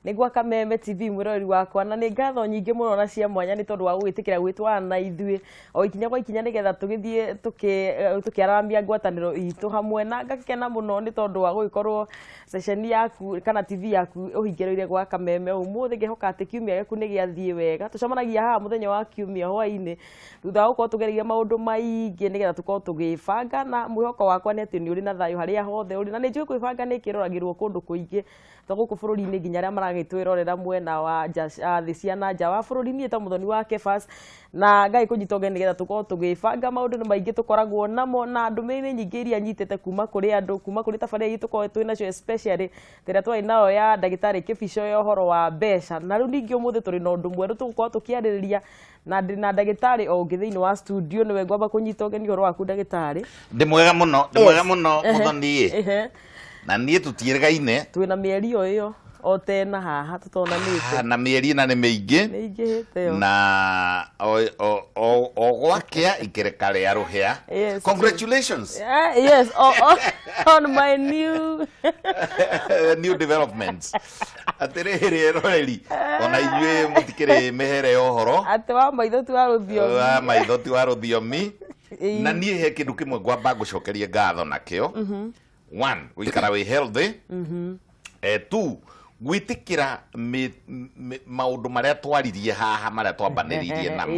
Nĩ gwa Kameme TV, mwĩroreri wakwa, na nĩ ngatho nyingĩ mũno na cia mwanya nĩ tondũ wa gũgĩtĩkĩra gwĩtwarana na ithuĩ o ikinya kwa ikinya nĩgetha tũgĩthiĩ tũkĩaramia ngwatanĩro itũ hamwe. Na ngakena mũno nĩ tondũ wa gũgĩkorwo ceceni yaku kana TV yaku ũhingĩrĩire gwa Kameme ũmũthĩ. Ngĩhoka atĩ kiumia gĩaku nĩ gĩathiĩ wega. Tũcemanagia haha mũthenya wa kiumia hwaĩ-inĩ thutha wa gũkorwo tũgereire maũndũ maingĩ nĩgetha tũkorwo tũgĩbanga, na mwĩhoko wakwa nĩ atĩ nĩ ũrĩ na thayũ harĩa hothe ũrĩ. Na nĩ njũĩ kwĩbanga nĩ ĩkĩroragĩrwo kũndũ kũingĩ to gũkũ bũrũri-inĩ, nginya arĩa maragĩtwĩrorera mwena wa nja, thĩ cia na nja wa bũrũri. Niĩ ta mũthoni wa Kefas na Ngai kũnyita ũgeni nĩgetha tũkorwo tũgĩbanga. Maũndũ nĩ maingĩ tũkoragwo namo na ndũmĩrĩri nyingĩ iria nyitĩte kuma kũrĩ andũ, kuma kũrĩ tabarĩra iria tũkoragwo twĩ nacio, especially tĩrĩa twarĩ nayo ya ndagĩtarĩ Kĩbico ya ũhoro wa mbeca. Na rĩu ningĩ ũmũthĩ tũrĩ na ũndũ mwerũ tũgũkorwo tũkĩarĩrĩria, na ndĩ na ndagĩtarĩ o ũngĩ thĩinĩ wa studio. Nĩwe ngwamba kũnyita ũgeni. Ũhoro waku, ndagĩtarĩ? Ndĩ mwega mũno, ndĩ mwega mũno, mũthoni. Na niĩ tũtiĩrĩgaine. Twĩna mĩeri o ĩyo o tena haha tũtonanĩte. Ah, na mĩeri ĩna nĩ mĩingĩ. Nĩ ingĩhĩte yo. Na o gwakĩa ikereka rĩa rũhĩa. Congratulations. Yeah, yes, on my new new developments. Atĩrĩrĩ, eroreri, ona inyuĩ mũtikĩrĩ mĩhere ya ũhoro. Atĩ wa maitho ti wa rũthiomi. Wa maitho ti wa rũthiomi. Na niĩ he kĩndũ kĩmwe ngwamba ngũcokerie ngatho nakĩo. One, gũikara wĩ healthy. Two, gwĩtĩkĩra maũndũ marĩa twaririe haha, marĩa twambanĩrĩirie namo.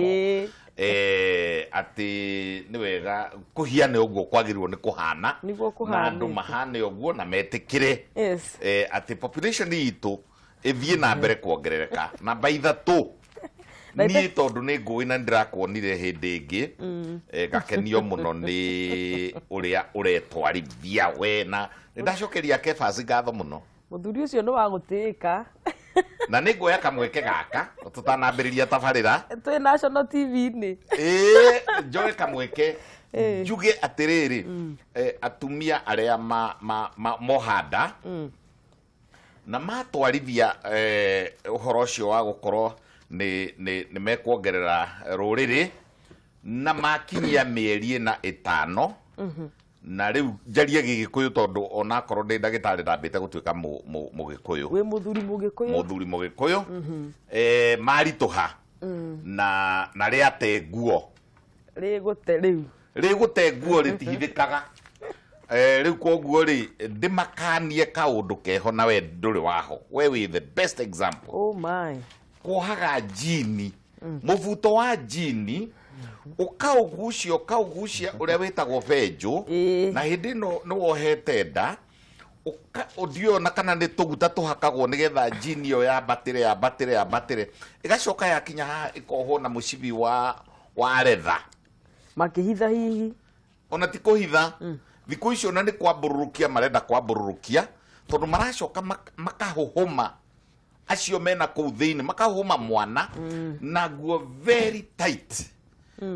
Atĩ nĩ wega kũhiane ũguo kwagĩrĩirwo nĩ kũhana. Nĩguo. Na andũ mahane ũguo na metĩkĩre atĩ population itũ ĩthiĩ na mbere kuongerereka. Namba 3, niĩ tondũ nĩ ngũĩ na nĩndĩrakuonire hĩndĩ ĩngĩ, ngakenio mũno nĩ ũrĩa ũretwarithia we, na nĩ ndacokeria Kefas ngatho mũno. Mũthuri ũcio nĩ wa gũtĩĩka. Na nĩ nguoya kamweke gaka tũtanambĩrĩria tabarĩra. Twĩ national TV-inĩ. Ĩĩ, njoe kamweke njuge atĩrĩrĩ, atumia arĩa mohanda na matwarithia ũhoro ũcio wa gũkorwo nĩ mekuongerera rũrĩrĩ na makinyia mĩeri ĩna ĩtano. Na rĩu njarie Gĩgĩkũyũ tondũ onakorwo ndĩ ndagĩtarĩ ndambĩte gũtuĩka Mũgĩkũyũ. Wĩ mũthuri Mũgĩkũyũ. Mũthuri Mũgĩkũyũ, maritũha na rĩate nguo. Rĩgũte rĩu. Rĩgũte nguo rĩtihithĩkaga. Rĩu koguo rĩ, ndĩmakanie kaũndũ keho, na we ndũrĩ waho, we wĩ the best example. Oh my. Kuohaga njini, mũbuto wa njini, ũkaũgucia, ũkaũgucia ũrĩa wĩtagwo benjũ. Na hĩndĩ ĩno nĩ wohete nda, ndiũĩ ona kana nĩ tũguta tũhakagwo nĩgetha njini ĩyo yambatĩre, yambatĩre, yambatĩre, ĩgacoka yakinya haha ĩkohwo na mũcibi wa retha. Makĩhitha hihi. Ona ti kũhitha. Thikũ icio ona nĩ kwambũrũrũkia marenda kwambũrũrũkia, tondũ maracoka makahũhũma acio mena kũu thĩinĩ, makahũhũma mwana na nguo very tight.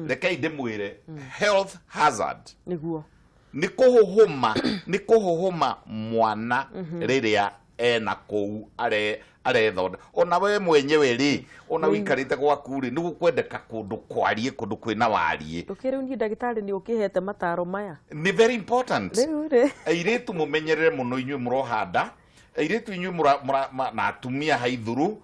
Rekei ndĩmwĩre health hazard. Nĩ kũhũhũma, nĩ kũhũhũma mwana rĩrĩa ena kũu arethonda. Ona we mwenyewe rĩ, ona ũikarĩte gwaku rĩ, nĩ gũkwendeka kũndũ kwariĩ, kũndũ kwĩna wariĩ. Ndũkĩrĩ niĩ ndagĩtarĩ nĩ ũkĩhete mataro maya. Nĩ very important. Rĩu rĩ. Airĩtu, mũmenyerere mũno inyuĩ mũrohanda, airĩtu inyuĩ na atumia haithuru.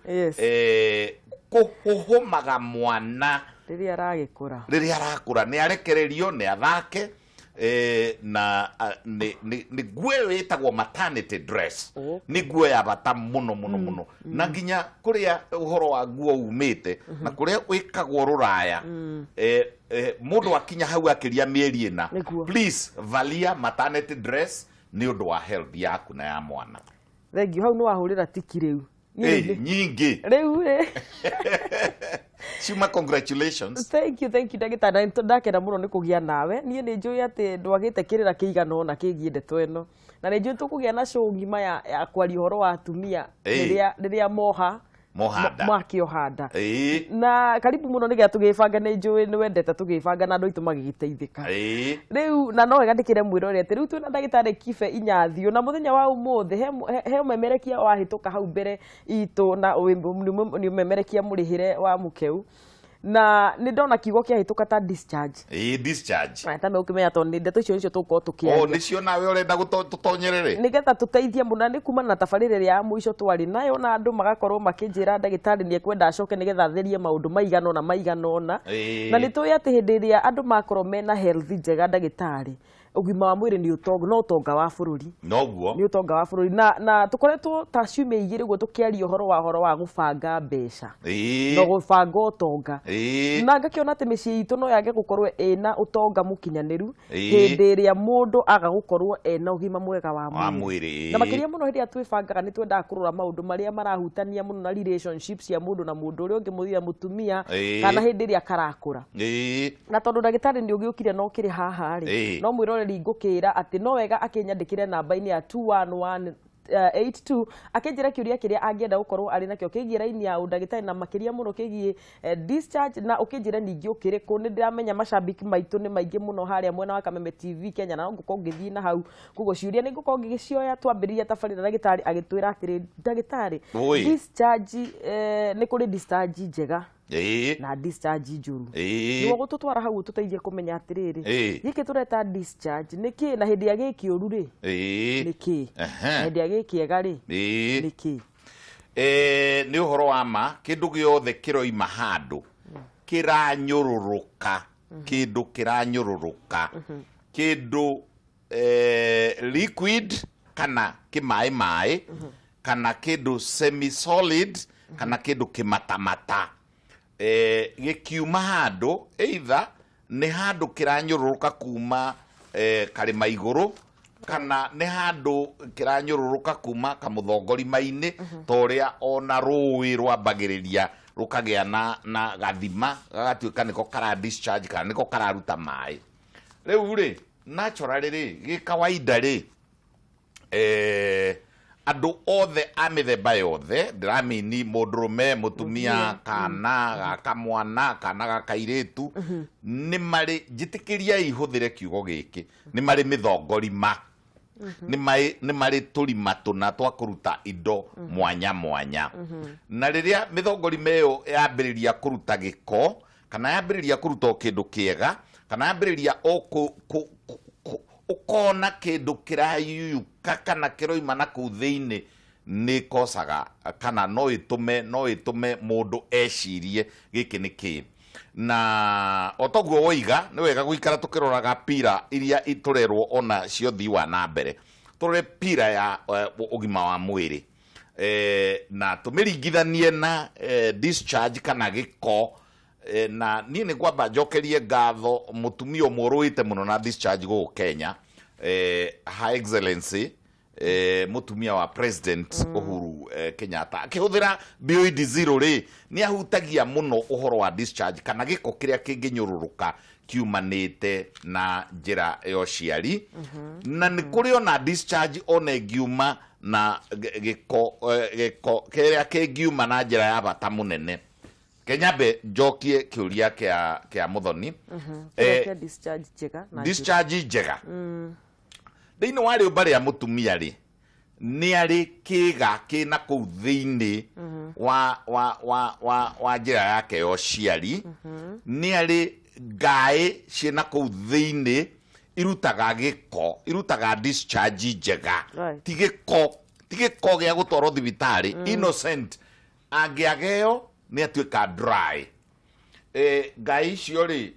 Kũhũhũmaga mwana rĩrĩa aragĩkũra. Rĩrĩa arakũra, nĩ arekererio nĩ athake, na nĩ nguo ĩyo ĩtagwo maternity dress. Nĩ nguo ya bata mũno mũno mũno, na nginya kũrĩa ũhoro wa nguo umĩte na kũrĩa wĩkagwo rũraya, mũndũ akinya hau akĩria mĩeri 4, please valia maternity dress nĩ ũndũ wa health yaku na ya mwana. Thengiũ, hau nĩ wahũrĩra tiki rĩu. Niĩ nyingĩ. Rĩu rĩ. Ciuma congratulations. Thank you, thank you, ndagĩtarĩ. Na nĩ ndakena mũno nĩ kũgĩa nawe. Niĩ nĩ njũĩ atĩ ndwagĩte kĩrĩra kĩigana ũna kĩgiĩ ndeto ĩno, na nĩ njũĩ tũkũgĩa na show ng'ima ya kwaria ũhoro wa atumia rĩrĩa moha. Mohanda. Makĩoha nda. Na karibu mũno nĩgetha tũgĩbanga. Nĩ njũĩ nĩ wendete tũgĩbanga na andũ aitũ magĩgĩteithĩka. Rĩu na no wega ndĩkĩre mwĩrore atĩ rĩu twĩna ndagĩtarĩ Kibe Inyathio, na mũthenya wa ũmũthĩ he ũmemerekia wahĩtũka hau mbere itũ, na nĩ ũmemerekia mũrĩhĩre wa mũkeu. Na nĩ ndona kiugo kĩahĩtũka ta discharge. Ĩĩ, discharge. Na ta megũkĩmenya tondũ nĩ ndeto icio nĩcio tũgũkorwo O tũkĩaria. Nĩcio nawe ũrenda tũtonyerere. Nĩgetha tũteithie mũno, nĩ kumana na tabarĩra ĩrĩa ya mũico twarĩ nayo, na andũ magakorwo makĩnjĩra ndagĩtarĩ nĩ ekwenda acoke nĩgetha atherie maũndũ maigana ũna maigana ũna. Na nĩ tũĩ atĩ hĩndĩ ĩrĩa andũ makorwo mena health njega, ndagĩtarĩ, ũgima wa mwĩrĩ nĩ ũtonga, no ũtonga wa bũrũri. Noguo. Nĩ ũtonga wa bũrũri, na tũkoretwo ta ciumia 2 ũguo tũkĩaria ũhoro wa gũbanga mbeca na gũbanga ũtonga. Na ngakĩona atĩ mĩciĩ itũ no yage gũkorwo ĩna ũtonga mũkinyanĩru hĩndĩ ĩrĩa mũndũ aga gũkorwo ena ũgima mwega wa wa mwĩrĩ. Mwĩrĩ. Na makĩria mũno hĩndĩ ĩrĩa twĩbangaga, nĩ twendaga kũrora maũndũ marĩa marahutania mũno na relationship cia mũndũ na mũndũ ũrĩa ũngĩ, mũthia mũtumia kana hĩndĩ ĩrĩa karakũra. Na tondũ ndagĩtarĩ nĩ ũgĩũkire na ũkĩrĩ haha rĩ, no mwĩroreri ngũkĩra atĩ no wega akĩnyandĩkĩre namba-inĩ ya 211 82, akĩnjĩra kĩũria kĩrĩa angĩenda gũkorwo arĩ nakĩo kĩgiĩ raini ya ũndagĩtarĩ, na makĩria mũno kĩgiĩ discharge, na ũkĩnjĩre ningĩ ũkĩrĩ kũ. Nĩ ndĩramenya macambĩki maitũ nĩ maingĩ mũno harĩa mwena wa Kameme TV Kenya, na no ngũkorwo ngĩthiĩ na hau, koguo ciũria nĩ ngũkorwo ngĩgĩcioya. Twambĩrĩria tabarĩra, ndagĩtarĩ agĩtwĩra atĩrĩ, ndagĩtarĩ, Oi. discharge, nĩ kũrĩ discharge njega na discharge njũru. Nĩguo gũtũtwara hau, ũtũteithie kũmenya atĩrĩrĩ, gĩkĩ tũreta discharge nĩ kĩ, na hĩndĩ ya gĩkĩũru rĩ, nĩ kĩ, na hĩndĩ ya gĩkĩega rĩ, nĩ kĩ? Nĩ ũhoro wa ma, kĩndũ gĩothe kĩroima handũ kĩranyũrũrũka, kĩndũ kĩranyũrũrũka, kĩndũ liquid kana kĩmaĩ maĩ kana kĩndũ semi solid kana kĩndũ kĩmatamata, gĩkiuma handũ, either nĩ handũ kĩranyũrũrũka kuma karĩma igũrũ, kana nĩ handũ kĩranyũrũrũka kuma kamũthongorima-inĩ, ta ũrĩa ona rũĩ rwambagĩrĩria rũkagĩa na gathima gagatuĩka nĩko kara discharge kana nĩko kararuta maĩ. Rĩu rĩ, naturally rĩ, gĩkawaida rĩ, andũ othe a mĩthemba yothe, ndĩramini mũndũrũme, mũtumia, kana gaka mwana kana gaka irĩtu, nĩ marĩ, njĩtĩkĩriai hũthĩre kiugo gĩkĩ, nĩ marĩ mĩthongorima, nĩ marĩ tũrima tũna twa kũruta indo mwanya mwanya. Na rĩrĩa mĩthongorima ĩyo yambĩrĩria kũruta gĩko, kana yambĩrĩria kũruta o kĩndũ kĩega, kana yambĩrĩria o ũkona kĩndũ kĩrayuyuka kana kĩroima na kũu thĩinĩ, nĩ kocaga kana no ĩtũme mũndũ ecirie gĩkĩ nĩ kĩ. Na o toguo woiga, nĩ wega gũikara tũkĩroraga pira iria tũrerwo ona cio thii wa na mbere, tũrore pira ya ũgima wa mwĩrĩ, na tũmĩringithanie na discharge kana gĩko. Na niĩ nĩ ngwamba njokerie ngatho mũtumia ũmwe ũrũĩte mũno na discharge gũkũ Kenya, Her Excellency, mũtumia wa President Uhuru Kenyatta. Akĩhũthĩra BOD zero rĩ, nĩ ahutagia mũno ũhoro wa discharge kana gĩko kĩrĩa kĩngĩnyũrũrũka kiumanĩte na njĩra ya ũciari. Na nĩ kũrĩ ona discharge ona ĩngiuma na gĩko kĩrĩa kĩngiuma na njĩra ya bata mũnene. Kenyambe njokie kĩũria kĩa Mũthoni. Kĩrĩa kĩa discharge njega na njũru. Discharge njega thĩinĩ wa rĩũmba rĩa mũtumia rĩ, nĩ arĩ kĩga kĩna kũu thĩinĩ wa njĩra yake ya ũciari, nĩ arĩ ngaĩ ciĩna kũu thĩinĩ irutaga gĩko, irutaga discharge njega. Ti gĩko gĩa gũtwarwo thibitarĩ, innocent, angĩageo nĩ atuĩka dry. Ngai icio rĩ,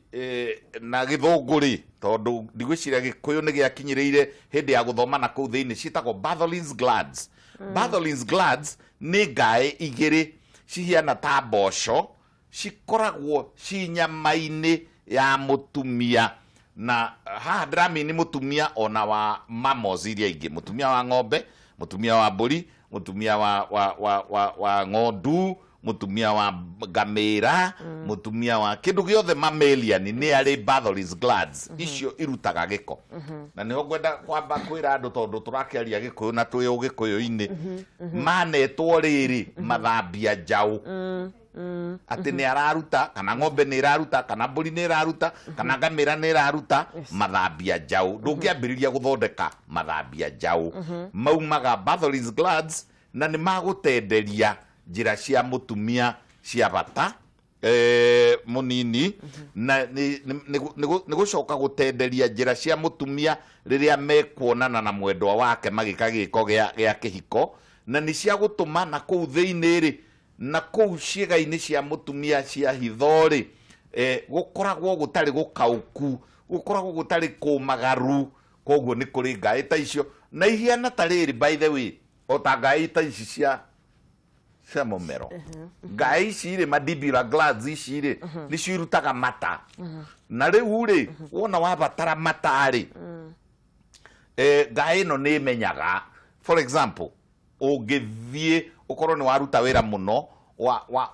na gĩthũngũ rĩ, tondũ ndigwĩciria gĩkũyũ nĩ gĩakinyĩrĩire hĩndĩ ya gũthoma na kũu thĩinĩ, ciĩtagwo Bartholin's glands. Bartholin's glands nĩ ngaĩ igĩrĩ cihiana ta mboco, cikoragwo ci nyama-inĩ ya mũtumia. Na haha ndĩramini mũtumia ona wa mammals iria ingĩ, mũtumia wa ng'ombe, mũtumia wa mbũri, mũtumia wa ng'ondu, mũtumia wa ngamĩra, mũtumia wa kĩndũ gĩothe mammalian, nĩ arĩ Bartholin's glands icio irutaga gĩko. Na nĩho ngwenda kwamba kwĩra andũ, tondũ tũrakĩaria gĩkũyũ na twĩ ũgĩkũyũ-inĩ, manetwo rĩrĩ mathambia njaũ, atĩ nĩ araruta, kana ng'ombe nĩ ĩraruta, kana mbũri nĩ ĩraruta, kana ngamĩra nĩ ĩraruta mathambia njaũ. Ndũngĩambĩrĩria gũthondeka mathambia njaũ, maumaga Bartholin's glands, na nĩ magũtenderia njĩra cia mũtumia cia bata. Mũnini na nĩ gũcoka gũtenderia njĩra cia mũtumia rĩrĩa mekuonana na mwendwa wake magĩka gĩko gĩa kĩhiko, na nĩ cia gũtũma na kũu thĩinĩ rĩ, na kũu ciĩga-inĩ cia mũtumia cia hitho rĩ, gũkoragwo gũtarĩ gũkaũku, gũkoragwo gũtarĩ kũmagaru. Koguo nĩ kũrĩ ngaĩ ta icio na ihiana ta rĩrĩ, by the way, o ta ngaĩ ta ici cia mũmero. Ngaĩ ici rĩ, mandibular glands ici rĩ, nĩcio irutaga mata. Na rĩu rĩ, wona wabatara mata rĩ, ngaĩ ĩno nĩ ĩmenyaga. For example, ũngĩthiĩ ũkorwo nĩ waruta wĩra mũno,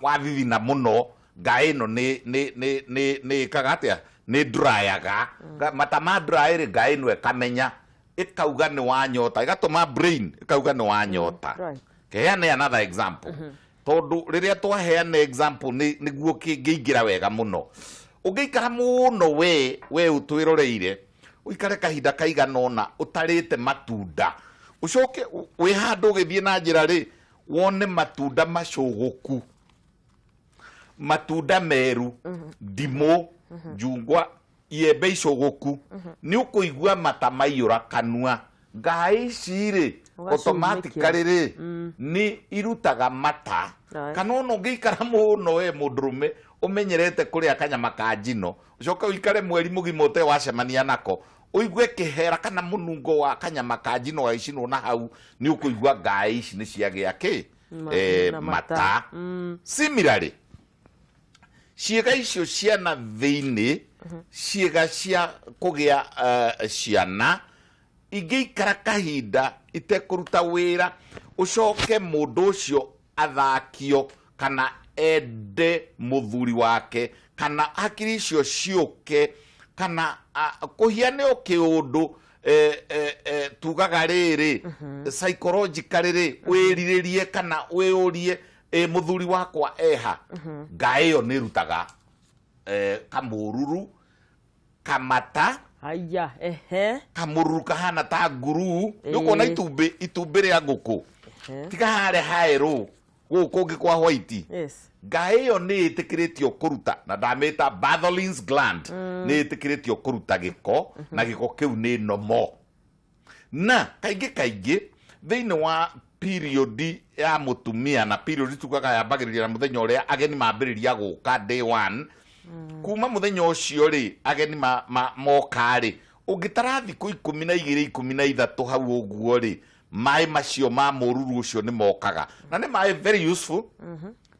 wathithina mũno, ngaĩ ĩno nĩ ĩkaga atĩa? Nĩ dryaga mata. Ma dry rĩ, ngaĩ ĩno ĩkamenya, ĩkauga nĩ wanyota, ĩgatũma brain ĩkauga nĩ wanyota. Keheane another example, tondũ rĩrĩa twaheana example nĩguo kĩngĩingĩra wega mũno. Ũngĩikara mũno, we ũtwĩroreire, ũikare kahinda kaigana ũna ũtarĩte matunda, ũcoke wĩ handũ ũgĩthiĩ na njĩra rĩ, wone matunda macũgũku, matunda meru, ndimũ, njungwa, iembe icũgũku, nĩ ũkũigua mata maiyũra kanua. Ngaĩ ici rĩ, Ũgacuumĩkĩra. Automatically rĩ, nĩ irutaga mata. Kana ona ũngĩikara mũno, we mũndũrũme ũmenyerete kũrĩa kanyama ka njino, ũcoke ũikare mweri mũgima ũte wacemania nako, ũigue kĩhera kana mũnungo wa kanyama ka njino gagĩcinwo na hau, nĩ ũkũigua ngaĩ ici nĩ ciagĩa kĩ? Na mata. Mata. Similarly, ciĩga icio ciana thĩinĩ, ciĩga cia kũgĩa ciana ingĩikara kahinda itekũruta wĩra, ũcoke mũndũ ũcio athakio kana ende mũthuri wake, kana hakiri icio ciũke, kana kũhiane o kĩũndũ, tugaga rĩrĩ, psychologically rĩ, wĩrirĩrie kana wĩũrie, ĩ mũthuri wakwa eha? Ngaĩ ĩyo nĩ ĩrutaga kamũruru kamata. Haya, ehe. Kamũruru kahana ta nguruu. Nĩ ũkuona itumbĩ rĩa ngũkũ, tiga harĩa haerũ, gũkũ kũngĩ kwa white. Ngaĩ ĩyo nĩ ĩtĩkĩrĩtio kũruta, na ndamĩta Bartholin's gland, nĩ ĩtĩkĩrĩtio kũruta gĩko, na gĩko kĩu nĩ nomo. Na kaingĩ kaingĩ thĩinĩ wa period ya mũtumia, na period tugaga yambagĩrĩria na mũthenya ũrĩa ageni mambĩrĩria gũka, day one. Kuma mũthenya ũcio rĩ, ageni moka rĩ, ũngĩtara thikũ 12, 13 hau ũguo rĩ, maĩ macio ma mũruru ũcio nĩ mokaga, na nĩ maĩ very useful,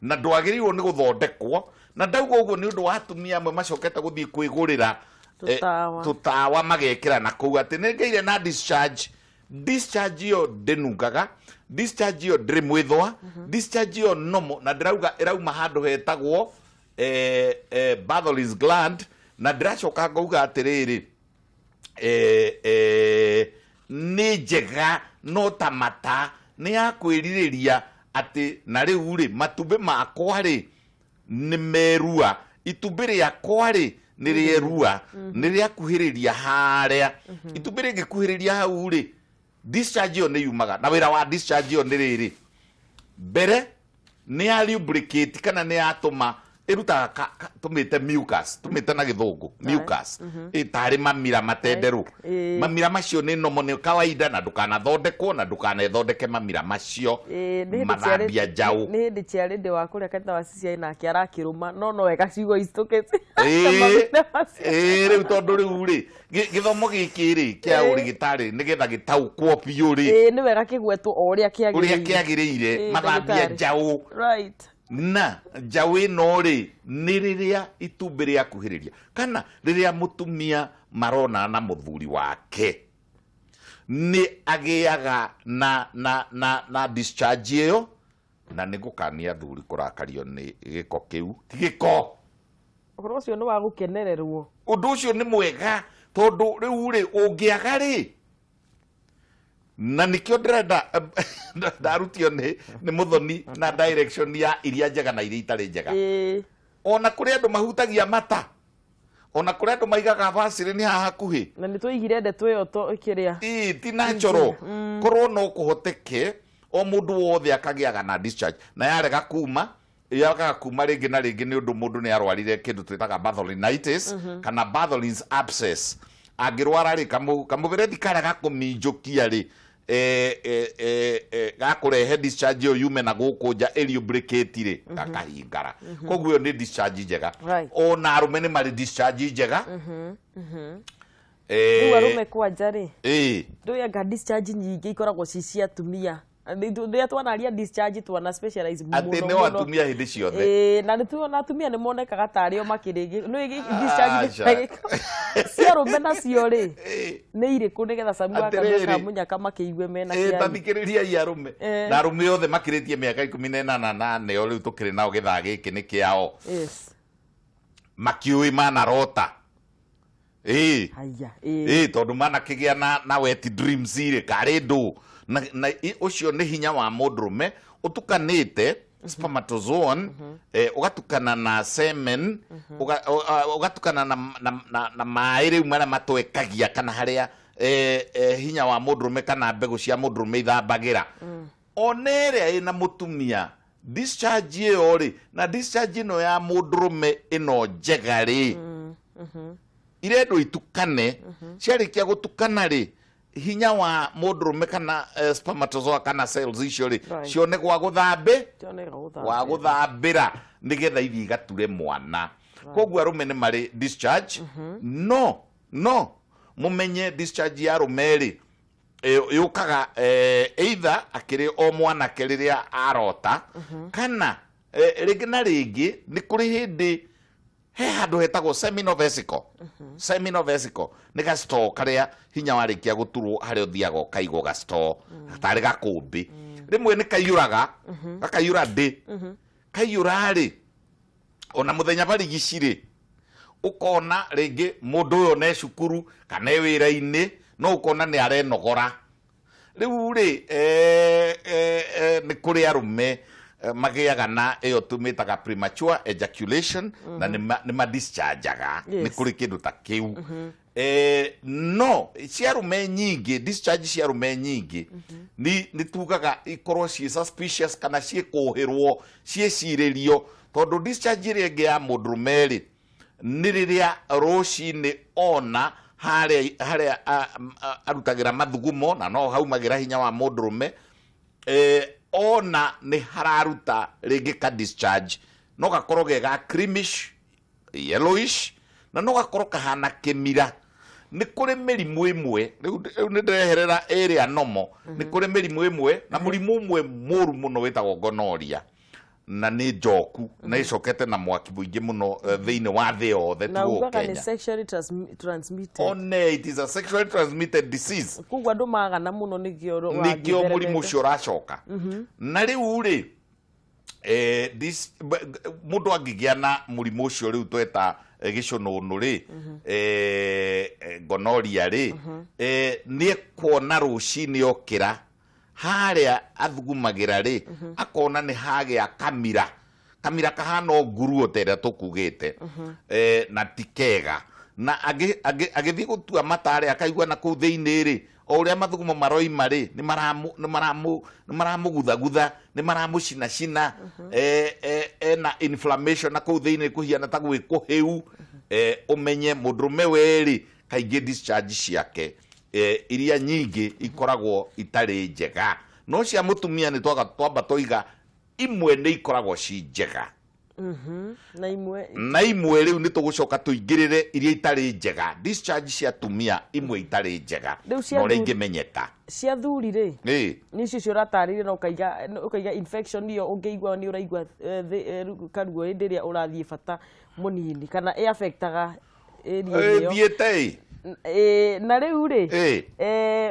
na ndwagĩrĩirwo nĩ gũthondekwo. Na ndauga ũguo nĩ ũndũ wa atumia amwe macokete gũthiĩ kwĩgũrĩra tũtawa. Tũtawa magekĩra na kũu atĩ nĩ ngĩire na discharge. Discharge ĩyo ndĩnungaga, discharge ĩyo ndĩrĩ mwĩthwa, discharge ĩyo nomo, na ndĩrauga ĩrauma handũ hetagwo Bartholin's gland. Na ndĩracoka ngauga atĩrĩrĩ, nĩ njega, no ta mata nĩ ya kwĩrirĩria atĩ na rĩu rĩ, matumbĩ makwa rĩ, nĩ merua, itumbĩ rĩakwa rĩ, nĩ rĩerua, nĩ rĩakuhĩrĩria harĩa. Itumbĩ rĩngĩkuhĩrĩria hau rĩ, discharge ĩyo nĩ yumaga. Na wĩra wa discharge ĩyo nĩ rĩrĩ: mbere nĩ ya lubricate, kana nĩ yatũma ĩrutaga tũmĩte mucus, tũmĩte na Gĩthũngũ mucus, ĩtarĩ mamira matenderũ. Mamira macio nĩ nomo, nĩ kawaida, na ndũkanathondekwo na ndũkanethondeke mamira macio. Nĩ hĩndĩ mathambia njaũ. Nĩ hĩndĩ ciarĩ wa kũrĩa kanitha wa CCI nake arakĩrũma, no wega ciugo icitũkĩte. Ĩĩ, rĩu tondũ rĩu rĩ, gĩthomo gĩkĩ rĩ, kĩa ũrĩgĩtarĩ, nĩgetha gĩtaũkwo biũ rĩ, Ĩĩ, nĩ wega kĩgwetwo o ũrĩa ũrĩa kĩagĩrĩire. Kĩagĩrĩire. Mathambia Ndagĩtarĩ. njaũ. Na njaũ ĩno rĩ, nĩ rĩrĩa itumbĩ rĩakuhĩrĩria, kana rĩrĩa mũtumia maronana na mũthuri wake, nĩ agĩaga na discharge ĩyo. Na nĩ ngũkania athuri kũrakario nĩ gĩko kĩu, ti gĩko. Ũhoro ũcio nĩ wa gũkenererwo. Ũndũ ũcio nĩ mwega, tondũ rĩu rĩ, ũngĩaga rĩ, na nĩkĩo ndĩrenda ndarutio nĩ mũthoni na direction ya iria njega na iria itarĩ njega. Ona kũrĩ andũ mahutagia mata, ona kũrĩ andũ maigaga Vaseline haha hakuhĩ. Na nĩ twaigire ndeto ĩyo to kĩrĩa. Ĩĩ, ti natural. Korwo no kũhoteke o mũndũ wothe akagĩaga na discharge, na yarega kuma. Yagaga kuma rĩngĩ na rĩngĩ nĩ ũndũ mũndũ nĩ arwarire kĩndũ twĩtaga Bartholinitis kana Bartholin's abscess. Angĩrwara rĩ, kamũberethi karĩa gakũminjũkia rĩ, gakũrehe discharge ĩyo yume na gũkũ nja ĩlubricate rĩ, gakahingara. Koguo ĩyo nĩ discharge njega. Ona arũme nĩ marĩ discharge njega. Rĩu arũme kwanja rĩ, ndũĩ anga discharge nyingĩ ikoragwo ci cia atumia. Rĩrĩa twanaria discharge twana specialize atĩ mũno nĩ mũno. Atumia hĩndĩ ciothe. Ĩĩ, na nĩ tuona atumia nĩ monekaga tarĩ o makĩrĩ nĩ discharge Aca. cia arũme nacio rĩ, nĩ irĩkũ, nĩgetha camu wa kanua Atĩrĩrĩ. ka mũnyaka makĩigue mena Ta kĩai? thikĩrĩriai arũme na arũme othe makĩrĩtie mĩaka 18 na nĩo rĩu tũkĩrĩ nao gĩthaa gĩkĩ nĩ kĩao. Makiũĩ manarota, ĩĩ. Haya, ĩĩ. Ĩĩ, tondũ manakĩgĩa na wet dreams rĩ, karĩ ndũ na ũcio nĩ hinya wa mũndũrũme ũtukanĩte spermatozoon, ũgatukana na semen, ũgatukana na maĩ rĩu marĩa matwekagia kana harĩa hinya wa mũndũrũme kana mbegũ cia mũndũrũme ithambagĩra. Ona ĩrĩa ĩna mũtumia discharge ĩyo rĩ, na discharge ĩno ya mũndũrũme ĩno njega rĩ, irendwo itukane. Ciarĩkia gũtukana rĩ, hinya wa mũndũrũme kana spermatozoa kana cells icio rĩ, cione gwa gũthambe Tioneka gũthambĩra. Gwa gũthambĩra nĩgetha ithiĩ igature mwana. Koguo arũme nĩ marĩ discharge, no mũmenye discharge ya arũme rĩ, yũkaga either akĩrĩ o mwanake rĩrĩa arota, kana rĩngĩ na rĩngĩ nĩ kũrĩ hĩndĩ he handũ hetagwo seminal vesicle. Seminal vesicle nĩ gastore karĩa hinya warĩkia gũturwo harĩa ũthiaga ũkaigwo, gastore tarĩ gakũmbĩ. Rĩmwe nĩ kaiyũraga, gakaiyũra ndĩ kaiyũra rĩ, ona mũthenya barigici rĩ, ũkona rĩngĩ mũndũ ũyũ ne cukuru kana e wĩra-inĩ, no ũkona nĩ arenogora. Rĩu rĩ, nĩ kũrĩ arũme magĩaga na ĩyo tũmĩtaga premature ejaculation, na nĩ madischargeaga. Nĩ kũrĩ kĩndũ ta kĩu. No cia arũme nyingĩ, discharge cia arũme nyingĩ nĩ tugaga ikorwo ciĩ suspicious kana ciĩkũhĩrwo, ciĩcirĩrio, tondũ discharge ĩrĩa ĩngĩ ya mũndũrũme rĩ, nĩ rĩrĩa rũcinĩ ona harĩa arutagĩra mathugumo, na no haumagĩra hinya wa mũndũrũme, ona nĩ hararuta rĩngĩ ka discharge, no gakorwo ge ga creamish yellowish, na no gakorwo kahana kĩmira. Nĩ kũrĩ mĩrimũ ĩmwe, rĩu nĩ ndĩreherera ĩrĩa nomo. Nĩ kũrĩ mĩrimũ ĩmwe, na mũrimũ ũmwe mũru mũno wĩtagwo gonorrhea, na nĩ njoku na ĩcokete na mwaki mũingĩ mũno thĩinĩ wa thĩ yothe, ti Na gũkũ ugaga nĩ Kenya. sexually transmitted. One, it is a sexually transmitted disease. Koguo andũ magana mũno nĩkĩo Nĩkĩo mũrimũ ũcio ũracoka. Na rĩu rĩ, mũndũ angĩgĩa na mũrimũ ũcio rĩu tweta gĩcũnũnũ rĩ, gonorrhea rĩ, nĩ ekuona rũcinĩ okĩra harĩa athugumagĩra rĩ, akona nĩ hagĩa kamira, kamira kahana o nguruo ta ĩrĩa tũkugĩte, na ti kega. Na agĩthiĩ gũtua matarĩ, akaigua na kũu thĩinĩ rĩ, o ũrĩa mathugumo maroima rĩ, nĩ maramũguthagutha, nĩ maramũcinacina, ena inflammation na kũu thĩinĩ kũhiana ta gwĩ kũhĩu. Ũmenye mũndũrũme werĩ kaingĩ discharge ciake iria nyingĩ ikoragwo itarĩ njega. No cia mũtumia nĩ twamba twaiga imwe nĩ ikoragwo ci njega. Na imwe? Na imwe rĩu nĩ tũgũcoka tũingĩrĩre iria itarĩ njega, discharge cia atumia imwe itarĩ njega Rĩu cia na ũrĩa ingĩmenyeka. Cia thuri rĩ, nĩ icio cio ũratarĩria, na ũkaiga infection ĩyo ũngĩigua nĩ ũraigua karuo hĩndĩ ĩrĩa ũrathiĩ bata mũnini, kana ĩ affectaga area ĩyo. Thiĩte ĩ. Na rĩu rĩ,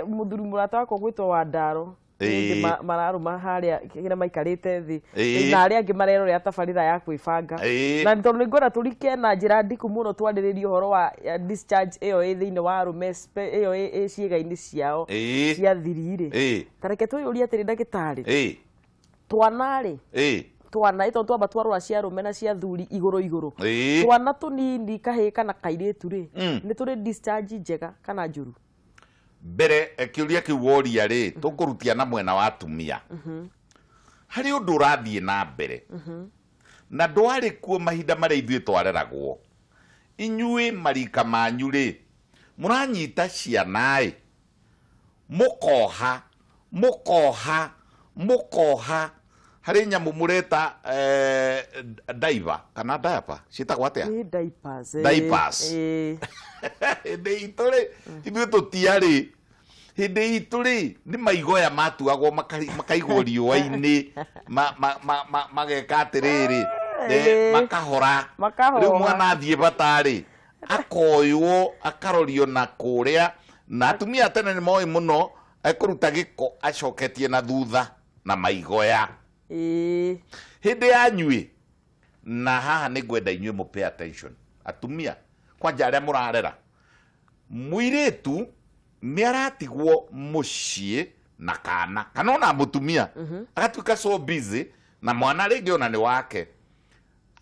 mũthuri mũrata wakwa gwĩtwo Wandaro ningĩ mararũma harĩa kĩrĩa maikarĩte thĩ na arĩa angĩ marerorera tabarĩra ya kwĩbanga. Na tondũ nĩ ngwenda tũrike na njĩra ndiku mũno twarĩrĩrie ũhoro wa discharge ĩyo ĩ thĩinĩ wa arũme, ĩyo ĩ ciĩga-inĩ ciao cia thiri rĩ, ta reke twĩyũrie atĩrĩ, ndagĩtarĩ, twana rĩ, twana ĩ, tondũ twamba twarora cia arũme na cia thuri igũrũ igũrũ, twana tũnini, kahĩĩ kana kairĩtu rĩ, nĩ tũrĩ discharge njega kana njũru? Mbere kĩũria kĩu woria rĩ, tũkũrutia na mwena wa atumia. Harĩ ũndũ ũrathiĩ na mbere. Na ndwarĩ kuo mahinda marĩa ithuĩ twareragwo. Inyuĩ marika manyu rĩ, mũranyita ciana-ĩ, mũkoha, mũkoha, mũkoha harĩ nyamũ mũreta diaper kana diaper ciĩtagwo atĩa? Nĩ diapers. Diapers. Hĩndĩ itũ rĩ, ithuĩ tũtiarĩ. Hĩndĩ itũ rĩ, nĩ maigoya matuagwo makaigwo riũa-inĩ, mageka atĩrĩrĩ, makahora. Makahoha. Rĩu mwana athiĩ bata rĩ, akoywo, akarorio na kũrĩa, na atumia a tene nĩ moĩ mũno, ekũruta gĩko acoketie na thutha na maigoya. Hĩndĩ yanyu-ĩ, na haha nĩ ngwenda inyuĩ mũ pay attention, atumia, kwanja arĩa mũrarera, mũirĩtu nĩ aratigwo mũciĩ na kana, kana ona mũtumia, agatuĩka so busy na mwana rĩngĩ ona nĩ wake.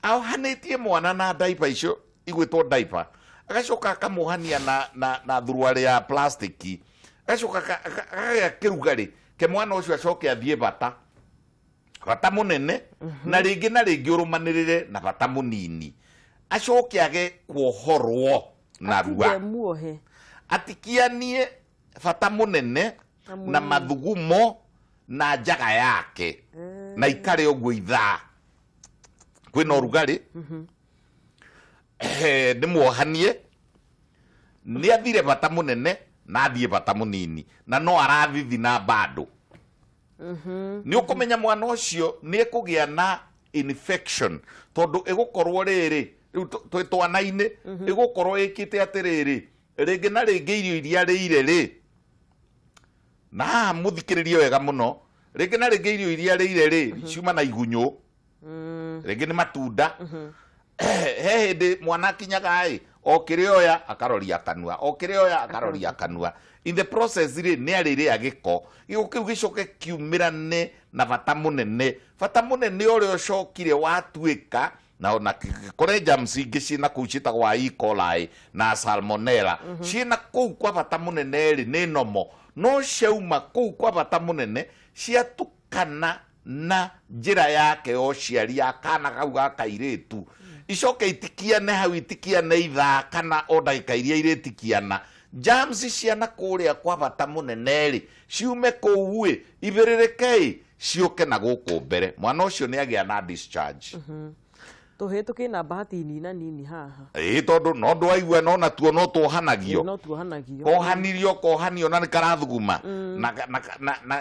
Aohanĩtie mwana na diaper icio igwĩtwo diaper, agacoka akamuohania na thuruarĩ ya plastiki, agacoka akagĩa kĩrugarĩ ke mwana ũcio acoke athiĩ bata, bata mũnene, na rĩngĩ na rĩngĩ ũrũmanĩrĩre na bata mũnini, acoke age kuohorwo narua. Atige muohe. Atikianie bata mũnene na mathugumo na njaga yake, na ikare ũguo ithaa kwĩna ũrugarĩ. Nĩ muohanie, nĩ athire bata mũnene na athiĩ bata mũnini, na no arathithina bado. Nĩ ũkũmenya mwana ũcio nĩ ekũgĩa na infection, tondũ ĩgũkorwo rĩrĩ rĩu twĩ twana-inĩ, ĩgũkorwo ĩkĩte atĩrĩrĩ, rĩngĩ na rĩngĩ irio iria rĩire rĩ, na haha mũthikĩrĩrie wega mũno, rĩngĩ na rĩngĩ irio iria rĩire rĩ, ciuma na igunyũ, rĩngĩ nĩ matunda. He hĩndĩ mwana akinyaga ĩ, o kĩrĩa oya akaroria kanua, o kĩrĩa oya akaroria kanua. In the process rĩ, nĩ arĩrĩa gĩko, gĩko kĩu gĩcoke kiumĩrane na bata mũnene, bata mũnene ũrĩa ũcokire watuĩka na ona kũrĩ germs ingĩ ciĩna kũu ciĩtagwo E. coli na salmonella, ciĩna kũu kwa bata mũnene rĩ, nĩ nomo, no ciauma kũu kwa bata mũnene ciatukana na njĩra yake ya ũciari ya kana kau ga kairĩtu, icoke itikiane hau, itikiane ithaa kana o ndagĩka iria irĩtikiana, germs ciana kũrĩa kwa bata mũnene rĩ, ciume kũu ĩ, ibĩrĩrĩke ĩ, ciũke na gũkũ mbere, mwana ũcio nĩ agĩa na discharge. Tũhĩĩ tũkĩna bahati nini na nini haha. Ĩĩ, tondũ no ndwaigua no natuo no tuohanagio. No tuohanagio. Kohanĩrio, kohanio na nĩ karathuguma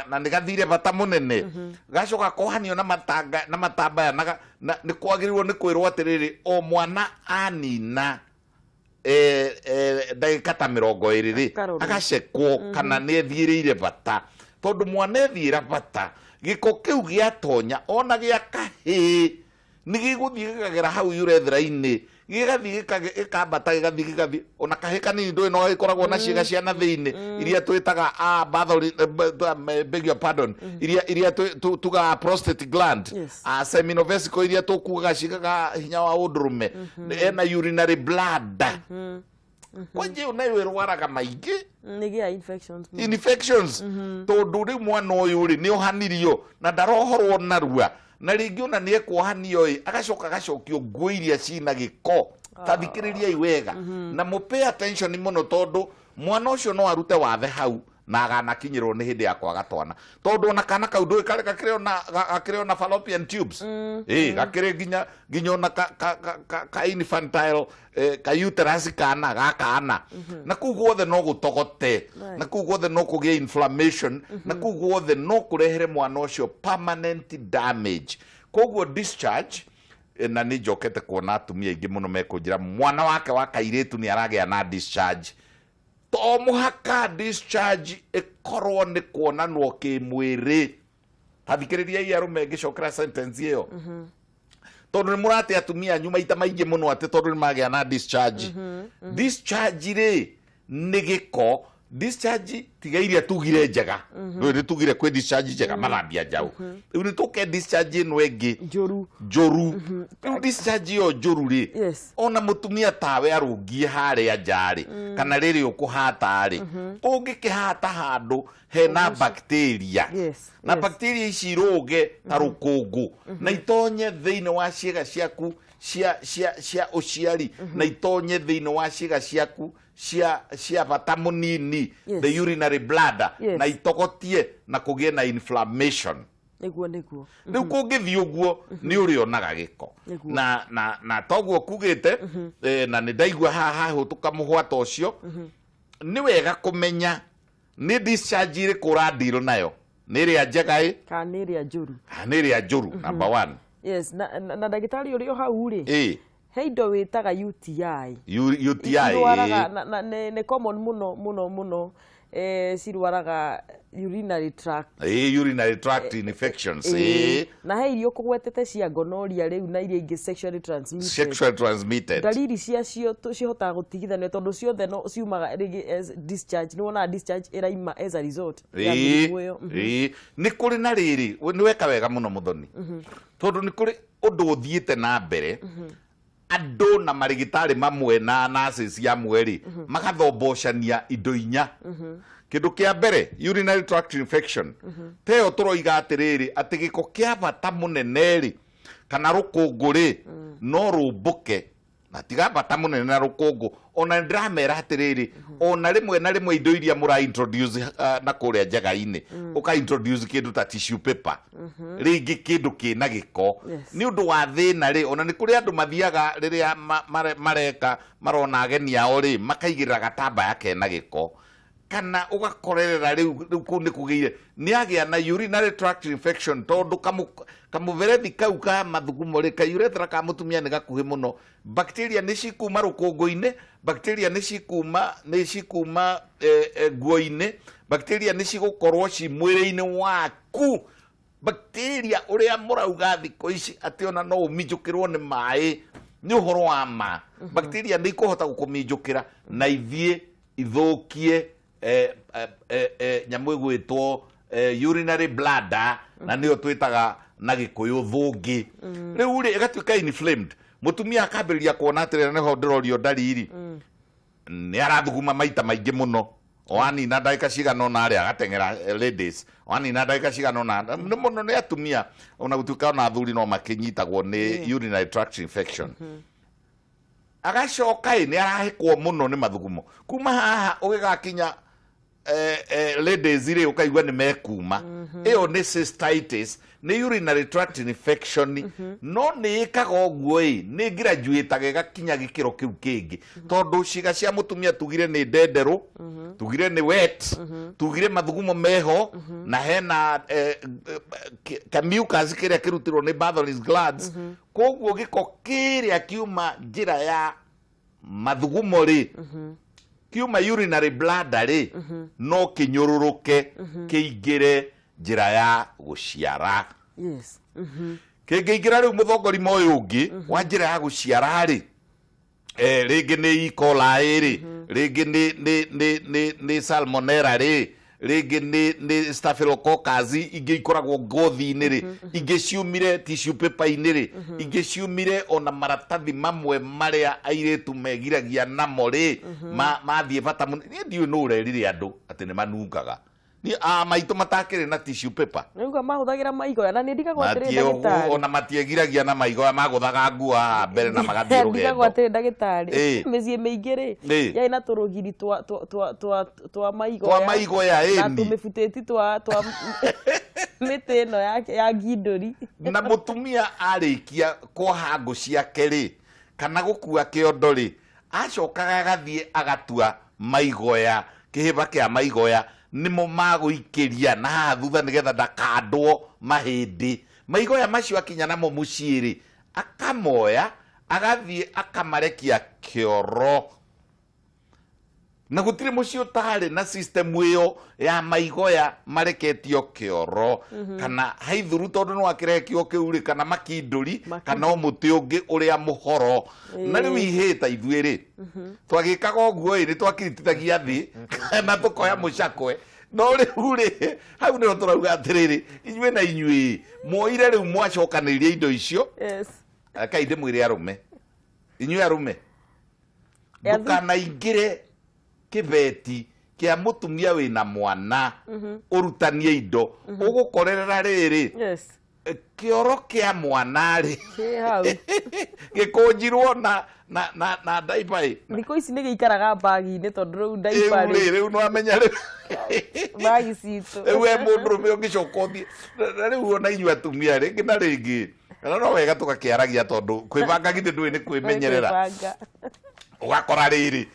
na nĩ gathire bata mũnene, gacoka kohanio na matanga na matambaya na nĩ kwagĩrĩirwo nĩ kwĩrwo atĩrĩrĩ, o mwana anina ndagĩka ta 20 rĩ, Akarorwo. Agacekwo kana nĩ ethiĩrĩire bata, tondũ mwana ethiĩra bata, gĩko kĩu gĩatonya ona gĩa kahĩĩ nĩ gĩgũthiĩ gĩkagera hau urethra-inĩ, gĩgathiĩ gĩkambata, gĩgathiĩ gĩgathiĩ ona kahĩĩ kanini ndũĩ no gagĩkoragwo na ciĩga cia na thĩinĩ iria twĩtaga beg your pardon, iria tugaga prostate gland, seminal vesicle iria tũkugaga ciĩkaga hinya wa ũndũrũme, ena urinary bladder, kwanja ĩyo nayo ĩrwaraga maingĩ. Nĩ gĩa infections. Infections, tondũ rĩu mwana ũyũ rĩ, nĩ ohanirio na ndarohorwo narua, na rĩngĩ ona nĩ ekuohanio ĩ, agacoka agacokio nguo iria cina gĩko. Ta thikĩrĩriai wega na mũ pay attention mũno, tondũ mwana ũcio no arute wathe hau na aganakinyĩrwo nĩ hĩndĩ ya kwaga twana, tondũ ona kana kau ndũĩ karĩ gakĩrĩ ona fallopian tubes ĩ, gakĩrĩ nginya ona ka infantile ka uterus kana ga kana, na kũu guothe no gũtogote, na kũu guothe no kũgĩe inflammation, na kũu guothe no kũrehere mwana ũcio permanent damage. Koguo discharge, na nĩ njokete kuona atumia aingĩ mũno mekũnjĩra mwana wake wa kairĩtu nĩ aragĩa na discharge. To mũhaka discharge ĩkorwo nĩ kuonanwo kĩmwĩrĩ. Tathikĩrĩriai arũme ngĩcokera sentence ĩyo, tondũ nĩ mũrate atumia anyu maita maingĩ mũno atĩ tondũ nĩ magĩa na discharge. Discharge rĩ, nĩ gĩko. Discharge tiga iria tugire njega, rĩu nĩ tugire kwĩ discharge njega mathambia njaũ, rĩu nĩ tũke discharge ĩno ĩngĩ Njũru. Njũru. Rĩu discharge ĩyo njũru rĩ, ona mũtumia tawe arũngie harĩa nja rĩ, kana rĩrĩ ũkũhata rĩ, ũngĩkĩhata handũ hena bacteria, na bacteria ici irũge ta rũkũngũ na itonye thĩinĩ wa ciĩga ciaku cia ũciari, na itonye thĩinĩ wa ciĩga ciaku cia bata mũnini, the urinary bladder, na itogotie na kũgĩe na inflammation. Nĩguo, nĩguo. Rĩu kũngĩthiĩ ũguo nĩ ũrĩonaga gĩko. Na toguo kugĩte, na nĩ ndaigua haha hahũtũka mũhwata ũcio. Nĩ wega kũmenya nĩ discharge ĩrĩkũ ũradeal nayo, nĩ ĩrĩa njega ĩ kana nĩ ĩrĩa njũru. Kana nĩ ĩrĩa njũru, number one. Yes, na ndagĩtarĩ, ũrĩ o hau rĩ, he indo wĩtaga UTI. UTI. Irwaraga na nĩ common mũno mũno mũno, cirwaraga urinary tract. Urinary tract infections. Na he irio kũgwetete cia gonorrhea rĩu na iria ingĩ sexually transmitted. Sexually transmitted. Ndariri ciacio cihotaga gũtigithanio tondũ ciothe no ciumaga rĩngĩ as discharge, nĩ wonaga discharge ĩraima as a result ya mĩrimũ ĩyo. Nĩ kũrĩ na rĩrĩ, nĩ weka wega mũno mũthoni, tondũ nĩ kũrĩ ũndũ ũthiĩte na mbere, andũ na marĩgĩtarĩ mamwe na nurses amwe rĩ, magathombocania indo inya. Kĩndũ kĩa mbere, urinary tract infection ta ĩyo tũroiga atĩrĩrĩ, atĩ gĩko kĩa bata mũnene rĩ, kana rũkũngũ rĩ, no rũmbũke, na tiga bata mũnene na rũkũngũ, ona nĩ ndĩramera atĩrĩrĩ, ona rĩmwe na rĩmwe indo iria mũra introduce na kũrĩa njega-inĩ, ũka introduce kĩndũ ta tissue paper, rĩngĩ kĩndũ kĩna gĩko, nĩ ũndũ wa thĩna rĩ, ona nĩ kũrĩ andũ mathiaga rĩrĩa mareka marona ageni ao rĩ, makaigĩrĩra gatambaya kena gĩko, kana ũgakorerera rĩu kũu nĩ kũgĩire nĩ agĩa na urinary tract infection, tondũ kamũberethi kau ka mathugumo rĩ, ka urethra ka mũtumia nĩ gakuhĩ mũno. Bacteria nĩ cikuma rũkũngũ-inĩ, bacteria nĩ cikuma nguo-inĩ, bacteria nĩ cigũkorwo ci mwĩrĩ-inĩ waku. Bacteria ũrĩa mũrauga thikũ ici atĩ ona no ũminjũkĩrwo nĩ maĩ, nĩ ũhoro wa ma. Bacteria nĩ ikũhota gũkũminjũkĩra na ithiĩ ithũkie nyamũ ĩgwĩtwo urinary bladder, na nĩyo twĩtaga na Gĩkũyũ thũngĩ. Rĩu rĩ, ĩgatuĩka inflamed, mũtumia akambĩrĩria kuona atĩrĩrĩ, nĩho ndĩrorio ndariri, nĩ arathuguma maita maingĩ mũno, o anina ndagĩka cigana ũna arĩa agateng'era, ladies, o anina ndagĩka cigana ũna nĩ mũno nĩ atumia, ona gũtuĩka ona athuri no makĩnyitagwo nĩ urinary tract infection. Agacoka ĩ nĩ arahĩkwo mũno nĩ mathugumo kuma haha ũgĩgakinya ladies rĩ, ũkaigua nĩ mekuma. Ĩyo nĩ cystitis, nĩ urinary tract infection, no nĩ ĩkaga ũguo ĩ, nĩ graduateaga ĩgakinya gĩkĩro kĩu kĩngĩ, tondũ ciĩga cia mũtumia tugire nĩ ndenderũ, tugire nĩ wet, tugire mathugumo meho, na hena ka mucus kĩrĩa kĩrutirwo nĩ Bartholin's glands. Koguo gĩko kĩrĩa kiuma njĩra ya mathugumo rĩ, kiuma urinary bladder rĩ, no kĩnyũrũrũke kĩingĩre njĩra ya gũciara. Kĩngĩingĩra rĩu mũthongori ũyũ ũngĩ wa njĩra ya gũciara rĩ, rĩngĩ nĩ E. coli rĩ, rĩngĩ nĩ salmonella rĩ, rĩngĩ nĩ staphylococcus, ingĩ ikoragwo ngothi-inĩ rĩ, ingĩ ciumire tissue paper-inĩ rĩ, ingĩ ciumire ona maratathi mamwe marĩa airĩtu megiragia namo rĩ, mathiĩ bata mũno. Niĩ ndiũĩ nũ ũrerire andũ atĩ nĩ manungaga. Niĩ a maitũ matakĩrĩ na tissue paper. Rĩu mahũthagĩra maigoya na nĩ ndigagwo atĩrĩ, ndagĩtarĩ. Ona matiegiragia na maigoya, magũthaga nguo haha mbere na magathiĩ Ndigagwo rũgendo. atĩrĩ, ndagĩtarĩ, mĩciĩ mĩingĩ rĩ, yarĩ na tũrũgiri twa maigoya. Twa maigoya. Na Ĩni. tũmĩbutĩti twa mĩtĩ ĩno ya ngindũri. Na mũtumia arĩkia kuoha ngũ ciake rĩ, kana gũkua kĩondo rĩ, acokaga agathiĩ agatua maigoya, kĩhĩba kĩa maigoya nĩmo magũikĩria na haha thutha nĩgetha ndakandwo mahĩndĩ. Maigoya macio akinya namo mũciĩ rĩ, akamoya agathiĩ akamarekia kĩoro, na gũtirĩ mũciĩ ũtarĩ na system ĩyo ya maigoya mareketio kĩoro kana haithuru, tondũ nĩ wakĩrehe kĩo kĩu rĩ, kana makindũri, kana o mũtĩ ũngĩ ũrĩa mũhoro. Na rĩu ihĩ ta ithuĩ rĩ, twagĩkaga ũguo ĩ, nĩ twakiritithagia thĩ. Na tũkoya mũcakwe. No rĩu rĩ, hau nĩho tũrauga atĩrĩrĩ, inyuĩ na inyuĩ mwoire rĩu mwacokanĩrĩria indo icio. Kai ndĩmwĩre arũme, inyuĩ arũme, ndũkanaingĩre kĩbeti kĩa mũtumia wĩna mwana ũrutanie indo ũgũkorerera rĩrĩ. Kĩoro kĩa mwana rĩ, Kĩ hau. Gĩkũnjirwo na ndaiba ĩ. Thikũ ici nĩ gĩikaraga mbagi-inĩ tondũ rĩu ndaiba rĩu rĩ, rĩ. Rĩu nĩwamenya rĩu. Mbagi citũ. Rĩu we mũndũrũme ũngĩcoka ũthiĩ na rĩu ona inyuĩ atumia rĩngĩ na rĩngĩ na no wega tũgakĩaragia tondũ kwĩbanga githĩ ndũĩ nĩ kwĩmenyerera. Kwĩbanga. Ũgakora rĩrĩ,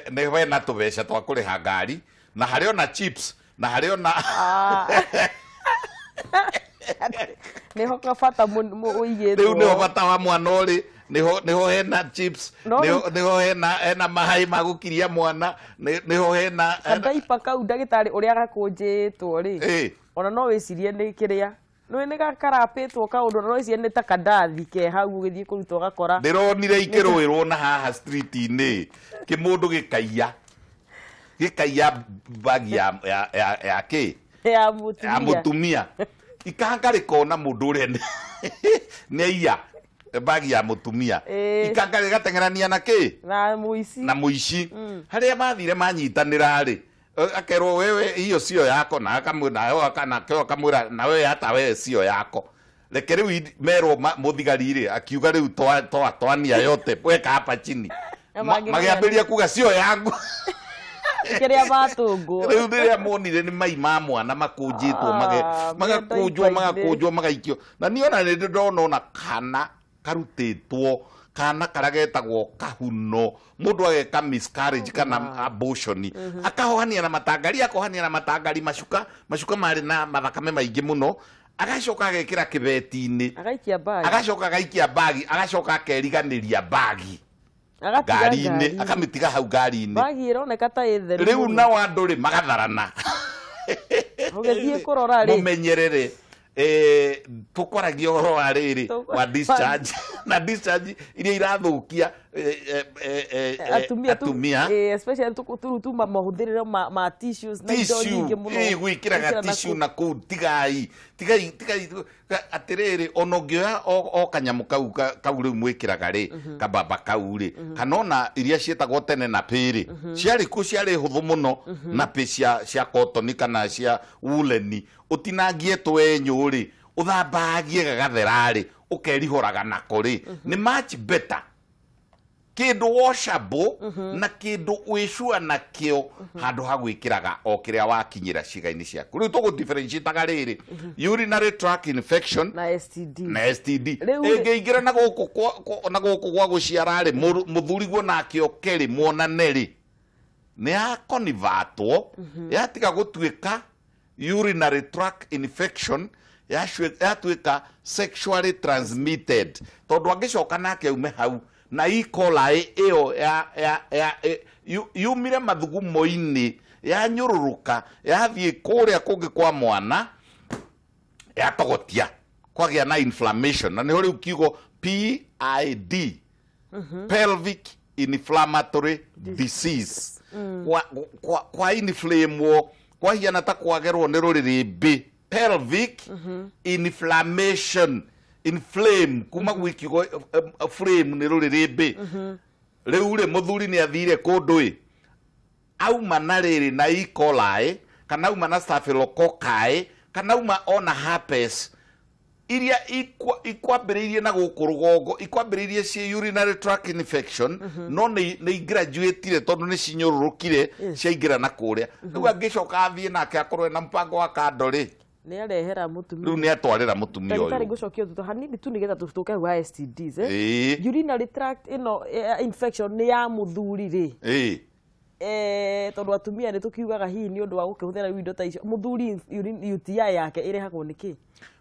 nĩ wena tũbeca twa kũrĩha ngari na harĩ ona chips na harĩ ona Ah. Nĩho kabata ũigĩtwo. Rĩu nĩho bata wa mwana ũrĩ, nĩho hena chips. No Nĩho hena maĩ ma gũkiria mwana, nĩho hena Kadaipa kau, ndagĩtarĩ, ũrĩa gakũnjĩtwo rĩ, ona no wĩcirie nĩ kĩrĩa nĩ karapĩtwo kaũndũ, na no wĩcirie nĩ ta kandathi ke hau ũgĩthiĩ kũruta ũgakora. Ndĩronire ikĩrũĩrwo na haha street-inĩ, kĩmũndũ gĩkaiya bagi ya kĩ ya ya mũtumia. Mũtumia ikanga rĩkona mũndũ ũrĩa nĩ aiya bagi ya mũtumia. Ikanga rĩgateng'erania na kĩ? Na mũici. Na mũici. Harĩa mathire manyitanĩra rĩ, akerwo, "Wewe, hiyo sio yako," na akamwĩra nawe nake akamwĩra, "Na wewe, hata wewe sio yako." Reke rĩu merwo mũthigari rĩ akiuga rĩu toa toa toania yote, weka hapa chini. Na mangĩmenya Magĩambĩrĩria kuga sio yangu. Kĩrĩa matũngwo. Rĩu rĩrĩa monire nĩ mai ma mwana makũnjĩtwo, Ah, magakũnjwo, me magakũnjwo, magaikio. Na niĩ ona nĩ ndona ona kana karutĩtwo, kana karĩa getagwo kahuno, mũndũ ageka miscarriage kana abortion, akahohania na matangari, akohania na matangari, macuka macuka marĩ na mathakame maingĩ mũno, agacoka agekĩra kĩbeti-inĩ. Agaikia bagi. Agacoka agaikia bagi, agacoka akeriganĩria bagi agatiga ngari-inĩ. Ngari-inĩ. Akamĩtiga hau ngari-inĩ. Bagi ĩroneka ta ĩ theru Rĩu mũno. nao andũ rĩ magatharana. Ũgĩthiĩ kũrora rĩ. Mũmenyerere, tũkwaragia ũhoro wa rĩrĩ wa discharge na discharge iria irathũkia atumia atumia. Especially tuma mahũthĩrĩre ma tissues na indo nyingĩ mũno. Ĩ, gwĩkĩraga Gwĩkĩra na tissue na kũu, tigai tigai tigai. Atĩrĩrĩ, ona ũngĩoya o kanyamũ kau kau rĩu mwĩkĩraga rĩ, kababa kau rĩ, kana ona iria ciĩtagwo tene na pĩ rĩ, ciarĩ kuo, ciarĩ hũthũ mũno, na pĩ cia cotton kana cia wooleni, ũtinangie twenyũ rĩ, ũthambagie gagathera rĩ, ũkerihũraga nako rĩ, nĩ much better kĩndũ washable na kĩndũ wĩcua nakĩo handũ ha gwĩkĩraga o kĩrĩa wakinyĩra ciĩga-inĩ ciaku. Rĩu tũgũ differentiataga rĩrĩ, urinary tract infection na STD. Na STD. Rĩu rĩ- Ĩngĩingĩra na gũkũ na gũkũ gwa gũciara rĩ, mũthuriguo nake oke rĩ, muonane rĩ, nĩ yakonivatwo, yatiga gũtuĩka urinary tract infection, yatuĩka sexually transmitted, tondũ angĩcoka nake aume hau na E. coli ĩyo ya yumire mathugumo-inĩ, yanyũrũrũka, yathiĩ kũrĩa kũngĩ kwa mwana, yatogotia, kwagĩa na inflammation, na nĩho rĩu kiugo PID, pelvic inflammatory disease, kwa inflamewo, kwahiana ta kwagerwo nĩ rũrĩrĩmbĩ, pelvic inflammation, inflame kuma gwĩ kiugo flame, nĩ rũrĩrĩmbĩ. Rĩu rĩ, mũthuri nĩ athire kũndũ ĩ, auma na rĩrĩ na E. coli, kana auma na staphylococci, kana auma ona herpes iria ikwambĩrĩirie na gũkũ rũgongo, ikwambĩrĩirie ciĩ urinary tract infection, no nĩ igraduatire tondũ nĩ cinyũrũrũkire, ciaingĩra na kũrĩa. Rĩu angĩcoka athiĩ nake akorwo ena mũbango wa kando rĩ, Nĩ arehera mũtumia. Rĩu nĩ atwarĩra mũtumia Ndagĩtarĩ, ũyũ. ngũcokia thutha hanini tu nĩgetha tũke hau ha STDs, eh? Ĩĩ. Urinary tract ĩno infection nĩ ya mũthuri rĩ, tondũ atumia nĩ tũkiugaga hihi nĩ ũndũ wa gũkĩhũthĩra rĩu indo ta icio, mũthuri UTI yake ĩrehagwo nĩ kĩ?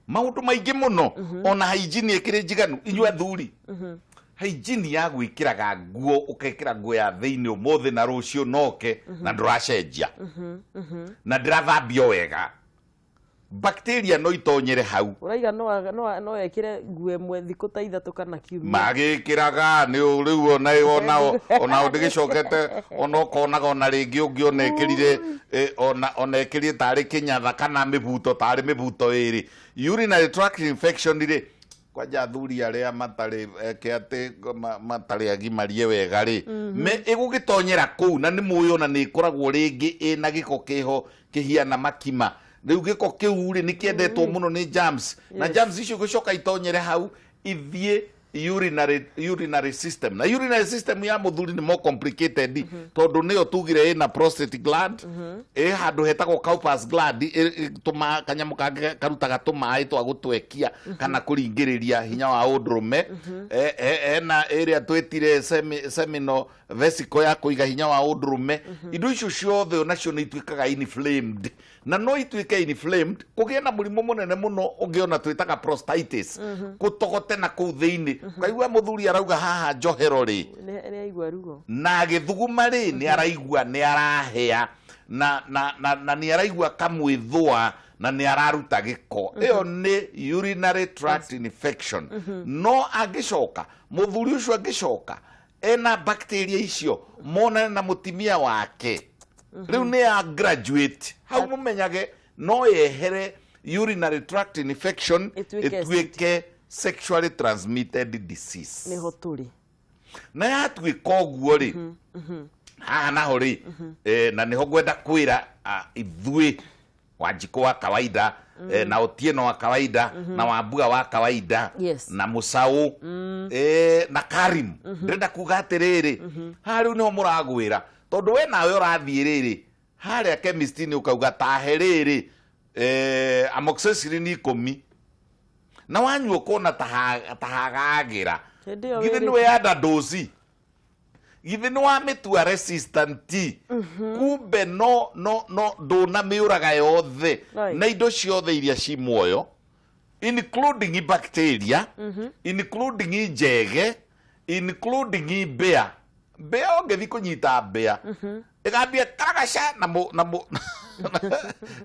Maũndũ maingĩ mũno, ona hygiene ĩkĩrĩ njiganu. Inyuĩ athuri, hygiene ya gwĩkĩraga nguo, ũkekĩra nguo ya thĩinĩ ũmũthĩ na rũciũ noke na ndũracenjia na ndĩrathambio wega. Bacteria no itonyere hau. Ũraiga no ekĩre nguo ĩmwe thikũ ta 3 kana kiumia. Magĩkĩraga nĩ rĩu ona ona ndĩgĩcokete ona ũkonaga ona rĩngĩ ũngĩ ona ĩkĩrire ona ĩkĩrire tarĩ kĩnyatha kana mĩbuto tarĩ mĩbuto ĩrĩ. Urinary tract infection rĩ, kwanja athuri arĩa matarĩ eke atĩ matarĩ agimarie wega rĩ, ĩgũgĩtonyera kũu na nĩ mũĩ ona nĩ ĩkoragwo rĩngĩ ĩna gĩko kĩho kĩhiana makima. Rĩu gĩko kĩu rĩ nĩ kĩendetwo mũno nĩ germs, na germs icio gũcoka itonyere hau ithiĩ urinary system. Na urinary system ya mũthuri nĩ more complicated, tondũ nĩyo tugire ĩna prostate gland, ĩ handũ hetagwo Cowper's gland, kanyamũ kangĩ karutaga tũmaĩ twa gũtwekia kana kũringĩrĩria hinya wa ũndũrũme. Ena ĩrĩa twĩtire seminal vesicle ya kũiga hinya wa ũndũrũme. Indo icio ciothe onacio nĩ ituĩkaga inflamed, na no ituĩke inflamed kũgĩe na mũrimũ mũnene mũno ũngĩ ona twĩtaga prostatitis, kũtogote na kũu thĩinĩ. Ũkaigua mũthuri arauga haha njohero rĩ, nĩ aigua ruo, na agĩthuguma rĩ nĩ araigua nĩ arahĩa na nĩ araigua kamwĩthũa na nĩ araruta gĩko. Ĩyo nĩ urinary tract infection. No angĩcoka mũthuri ũcio angĩcoka ena bacteria icio monane na mũtimia wake, rĩu nĩ ya graduate hau, mũmenyage no yehere urinary tract infection ĩtuĩke sexually transmitted disease. Nĩho tũrĩ. Na yatuĩka ũguo rĩ, haha naho rĩ, na nĩho ngwenda kwĩra ithuĩ Wanjikũ wa kawaida, na Otieno wa kawaida, na Wambua wa kawaida, na Mũcaũ, na Karim, ndĩrenda kuga atĩrĩrĩ, haha rĩu nĩho mũragwĩra, tondũ we nawe ũrathiĩ rĩrĩ harĩa chemist-inĩ ũkauga tahe rĩrĩ amoxicillin 10, na wanyua ũkona tahagagĩra, githĩ nĩwe yanda dosi, githĩ nĩ wamĩtua resistant, kumbe no ndũnamĩũraga yothe na indo ciothe iria ci muoyo, including bacteria, including njege, including mbĩa. Mbĩa ũngĩthiĩ kũnyita mbĩa ĩgambia karagaca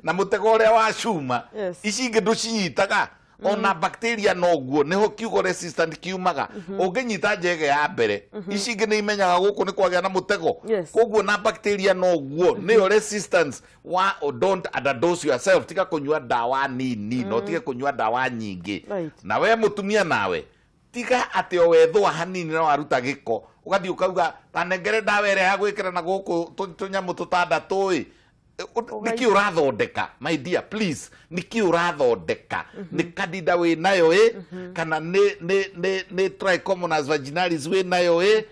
na mũtego ũrĩa wa cuma, ici ingĩ ndũcinyitaga. Ona bacteria noguo niho kiugo resistant kiumaga. Ũngĩnyita njege ya mbere, ici ingĩ nĩ imenyaga gũkũ nĩ kwagĩa na mũtego, koguo na bacteria noguo nĩyo resistance wa don't underdose yourself. Tiga kũnyua ndawa nini, no tige kũnyua ndawa nyingĩ. Na we mũtumia nawe tiga atĩ o wethũa hanini na waruta gĩko ũgathiĩ ũkauga tanengere ndawa ĩrĩa ya gwĩkĩra na gũkũ tũnyamũ tũtandatũ ĩ, nĩkĩ ũrathondeka? My dear, please, nĩkĩ ũrathondeka? Nĩ candida wĩ nayo ĩ, kana nĩ trichomonas vaginalis wĩ nayo ĩ,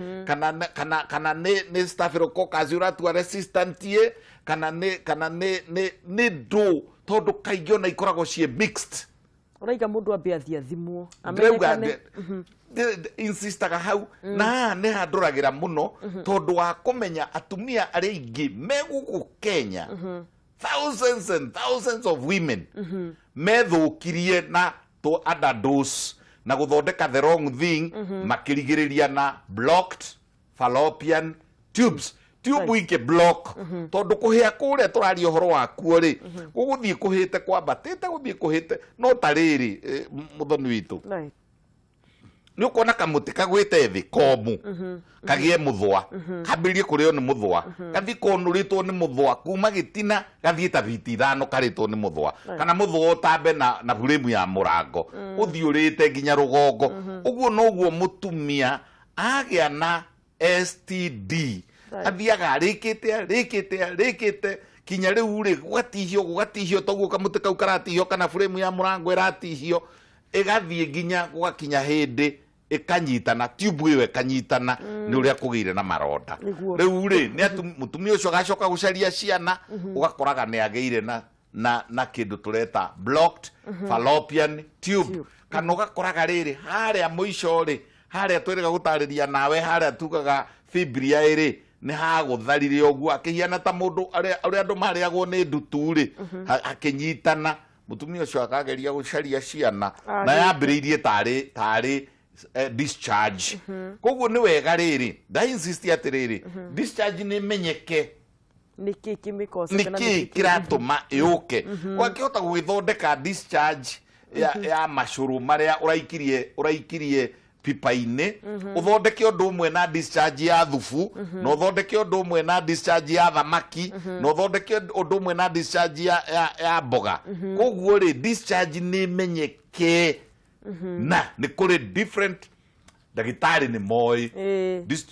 kana nĩ staphylococcus ũratua resistant ĩ, kana nĩ ndũ, tondũ kaingĩ ona ikoragwo ciĩ mixed. Ũraiga mũndũ ambe athiĩ athimwo, amenyekane. Insistaga hau, na haha nĩ handũragĩra mũno, tondũ wa kũmenya atumia arĩa aingĩ me gũkũ Kenya, thousands and thousands of women methũkirie na to underdose na gũthondeka the wrong thing, makĩrigĩrĩria na blocked fallopian tubes. Tube ingĩ block, tondũ kũhĩa kũrĩa tũraria ũhoro wakuo rĩ, gũgũthiĩ kũhĩte kwambatĩte, gũthiĩ kũhĩte, no ta rĩrĩ mũthoni witũ nĩ ũkuona kamũtĩ kagwĩte thĩ komũ, kagĩe mũthũa, kambĩrĩrie kũrĩo nĩ mũthũa, gathiĩ konũrĩtwo nĩ mũthũa kuma gĩtina gathiĩ ta biti 5 karĩtwo nĩ mũthũa, kana mũthũa ũtambe na buremu ya mũrango ũthiĩ ũrĩte nginya rũgongo. Ũguo noguo mũtumia agĩa na STD athiaga arĩkĩte kinya rĩu rĩ gũgatihio toguo kamũtĩ kau karatihio kana buremu ya mũrango ĩratihio, ĩgathiĩ nginya gũgakinya hĩndĩ ĩkanyitana, tube ĩyo ĩkanyitana nĩ ũrĩa kũgĩire na maronda. Rĩu rĩ nĩ mũtumia ũcio agacoka gũcaria ciana, ũgakoraga nĩ agĩire na kĩndũ tũreta blocked fallopian tube, kana ũgakoraga rĩrĩ harĩa mũico rĩ, harĩa twĩrĩga gũtarĩria nawe, harĩa tugaga fibria ĩrĩ nĩ hagũtharire ũguo, akĩhiana ta mũndũ ũrĩa andũ marĩagwo nĩ ndutu rĩ, akĩnyitana. Mũtumia ũcio akageria gũcaria ciana na yambĩrĩirie tarĩ discharge. Koguo nĩ wega rĩrĩ, nda insist atĩrĩrĩ, discharge nĩ menyeke. Nĩkĩ kĩmĩkocete nä kä kä ratå ma ä å ke wakĩhota gũgĩthondeka discharge ya macũrũ marĩa ũraikirie pipa-inĩ, ũthondeke ũndũ ũmwe na discharge ya thubu, na ũthondeke ũndũ ũmwe na discharge ya thamaki, na ũthondeke ũndũ ũmwe na discharge ya mboga. Koguo rĩ, discharge nĩ ĩmenyeke na nĩ kũrĩ different ndagĩtarĩ nĩ moĩ.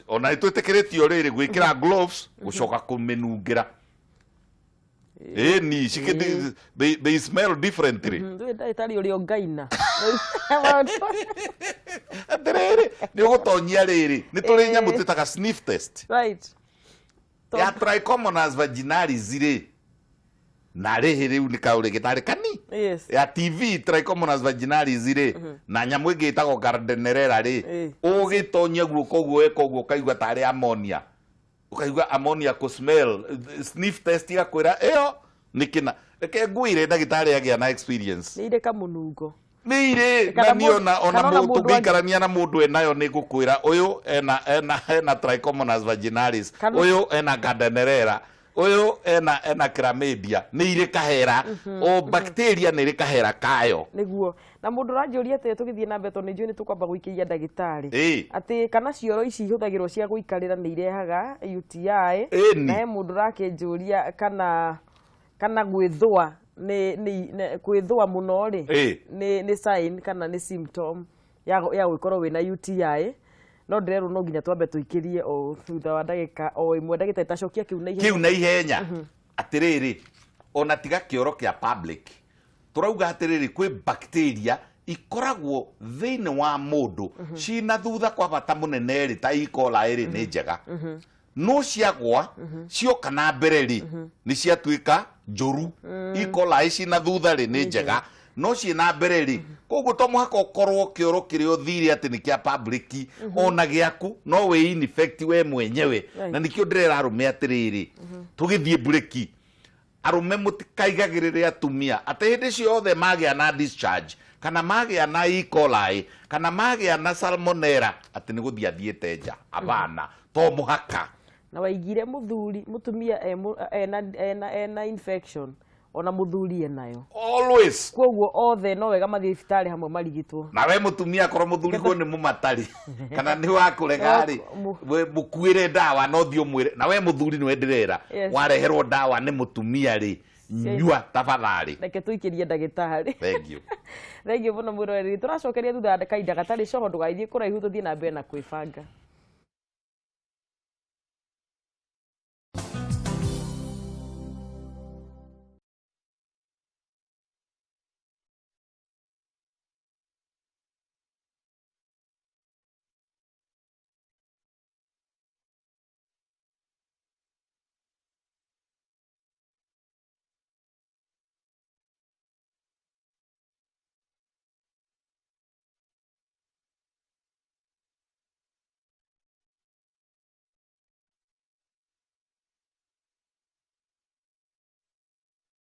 Ona nĩ twĩtĩkĩrĩtio rĩrĩ gwĩkĩra gloves gũcoka kũmĩnungĩra ĩni they smell differently. Ndũĩ ndagĩtarĩ ũrĩa ũngaina. Atĩrĩrĩ, nĩ ũgũtonyia rĩrĩ, nĩ tũrĩ nyamũ twĩtaga sniff test ya Trichomonas vaginalis rĩ, na rĩhĩ rĩu nĩ kaũrĩ gĩtarĩ kani ya TV Trichomonas vaginalis rĩ, na nyamũ ĩngĩ ĩtagwo Gardnerella rĩ, ũgĩtonyia guoko ũguo weka ũguo ũkaigua tarĩ ammonia, ũkaigua ammonia kũ smell. Sniff test igakwĩra ĩyo nĩ kĩna. Reke ngwĩre, ndagĩtarĩ agĩa na experience. Nĩ irĩ kamũnungo. Nĩ irĩ Kana na niĩ ona kana ona mũndũ tũngĩikarania na mũndũ enayo nĩ ngũkwĩra ũyũ ena Trichomonas vaginalis, ũyũ ena Gardnerella, ũyũ ena chlamydia. Nĩ irĩ kahera, o bacteria nĩ ĩrĩ kahera kayo. Nĩguo na mũndũ ũranjũria atĩ tũgĩthiĩ na mbere, tondũ nĩ njũĩ nĩ tũkwamba gũikĩria ndagĩtarĩ, atĩ kana cioro ici ihũthagĩrwo cia gũikarĩra nĩ irehaga UTI. Na he mũndũ ũrakĩnjũria kana gwĩthũa nĩ gwĩthũa mũno rĩ, nĩ sign kana nĩ symptom ya gũkorwo wĩna UTI. No ndĩrerwo no nginya twambe tũikĩrie o thutha wa ndagĩka o ĩmwe. Ndagĩtarĩ, tacokia kĩu na ihenya. Kĩu na ihenya. Atĩrĩrĩ, ona tiga kĩoro kĩa public, tũrauga atĩrĩrĩ, kwĩ bacteria ikoragwo thĩinĩ wa mũndũ cina thutha kwa bata mũnene rĩ, ta E. coli rĩ, nĩ njega, no ciagwa cioka na mbere rĩ, nĩ ciatuĩka njũru. E. coli cina thutha rĩ, nĩ njega, no ciĩna mbere rĩ, koguo to mũhaka ũkorwo kĩoro kĩrĩa ũthire atĩ nĩ kĩa public, ona gĩaku no wĩ infect we mwenyewe. Na nĩkĩo ndĩrera arũme atĩrĩrĩ, tũgĩthiĩ mburĩki, arũme mũtikaigagĩrĩre atumia atĩ hĩndĩ ciothe magĩa na discharge kana magĩa na E. coli kana magĩa na salmonella atĩ nĩ gũthiĩ athiĩte nja. Abana, to mũhaka. Na waigire mũthuri mũtumia ena infection, ona mũthuri enayo. Always. Koguo othe no wega mathiĩ thibitarĩ hamwe marigitwo. Na we mũtumia, akorwo mũthuri guo nĩ mũmatari kana nĩ wakũrega rĩ, we mũkuĩre ndawa no thiĩ ũmwĩre. Na we mũthuri nĩwe ndĩrera, wareherwo ndawa nĩ mũtumia rĩ, nyua tafadhali. Reke tũikĩrie ndagĩtarĩ. Thank you. Thengiũ mũno mwĩroreri, tũracokeria thutha wa kahinda gatarĩ coho. Ndũgathiĩ kũraihu, tũthiĩ na mbere na kwĩbanga.